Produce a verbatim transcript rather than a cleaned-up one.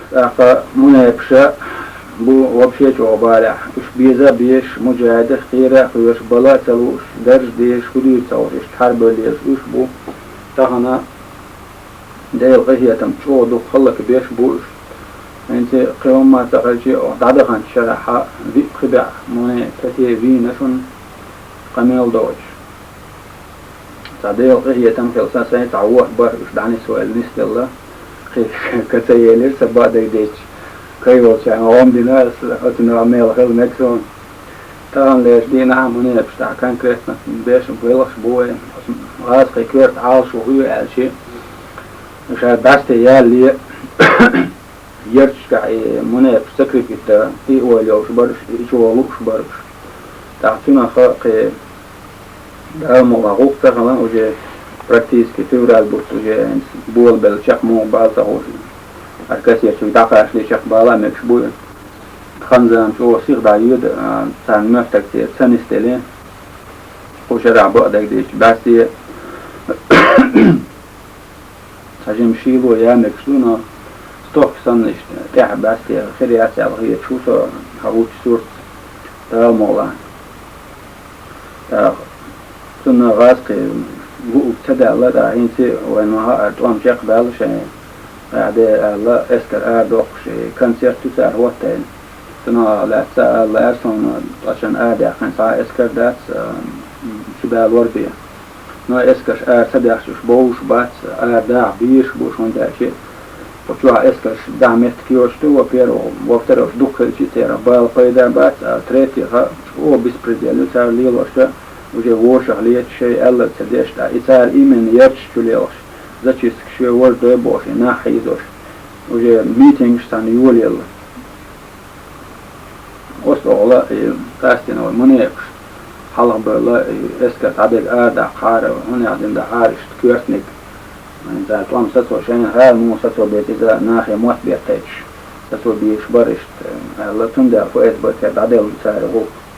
ТӀаккха мунепаша бу вообще чӀогӀа балехь. Уьш беза а безаш, муджахӀидах кхера а кхоьруш, бала а ца лууш, дарж дезаш, хӀу дуьйцу ца хууш, иштта хьарбевлла езаш уьш бу. Тахана Делан къинхетам чӀогӀа дукха хӀаллакбеш бу уьш. ХӀинца кхин хӀумма ца хилча, оха дӀадаханчу шарахь виъ-пхи бӀе муне тете вийна шуна къамел доцуш. Цхьа Делан къинхетам хилла, сан сайн цхьа вон а бара уьш дӀанисвелла, нисделла. Кхин ка ца елира, сан бакъдерг дийцича, ка йолчарна гӀо дина ас, оцунах мел хила мега суна. Таханлерчу дийнахь а мунепаш тӀехь конкретно беш белхаш бу вай. Оцу гӀазкхийн коьрта Ӏалашо хӀу ю аьлча, ша дасте ялле, ярташкахь и мунепаш закрепить дан и ойла йолуш бара уьш, и чӀогӀа лууш бара уьш. ТӀаккха цунах кхин Дала мукъ лахь, гӀуллакх ца хилла, уже практически февраль бутт уже болабелла, чекх муха бала ца хууш. ХӀара кассеташ дӀакхачале чекх бала а мегаш бу. Хан-зама чӀогӀа сиха дӀайоьду, а, царна моьттург церан ца нисделла. Кху шарахь бакъдерг дийцича, бӀаьсте цхьа жима шийла я мегаш ду, но стохка санна иштта тӀаьхьа бӀаьсте хир яц аьлла хеташ ву со, хьан гучу сурт Дала мукъ лахь. ТӀаккха цунна гӀазкхи луъург ца даьлла, тӀаккха хӀинца а вайна ма хаъара тӀом чекхбаьлла шайн, тӀаккха де аьлла, эскар арадоккхуш, и концерт ю цара хӀоттайна. Цунах лаьцна ца ала лаьара суна, ткъа шайн арадаьккхина цхьа а эскар дац, а, чу далор бен. Но эскарш ара ца даьхча уьш бовлуш бац, ара даха безаш бу уьш, хӀунда аьлча кху чохь эскарш даха меттиг йоцуш ду, во-первых, во-вторых, дукха хилча а церан бала пайда бац, а в-третьих, чӀогӀа беспредел ю цара лелош, уже вовшах леташ, шайн аьлларг ца деш, ткъа и цара именно ярташ чу лелхаш, зачисткаш йой, важа дой бохуш, и нах хьийзош, уже митингаш санна йолаелла. Оцу тӀехула и къаьсттина вай мунепаш хьалхабевлла, и эскар дӀадерг арадаккхахьара, хӀунда аьлча дина дахьара иштта коьртаниг. Цара тӀом сацо, шайна хала муха сацо беза иза, нахе мотт беттийтуш сацо безаш бара иштта, аьлла, цундела ФСБ-цара дӀаделла цара гӀуллакх.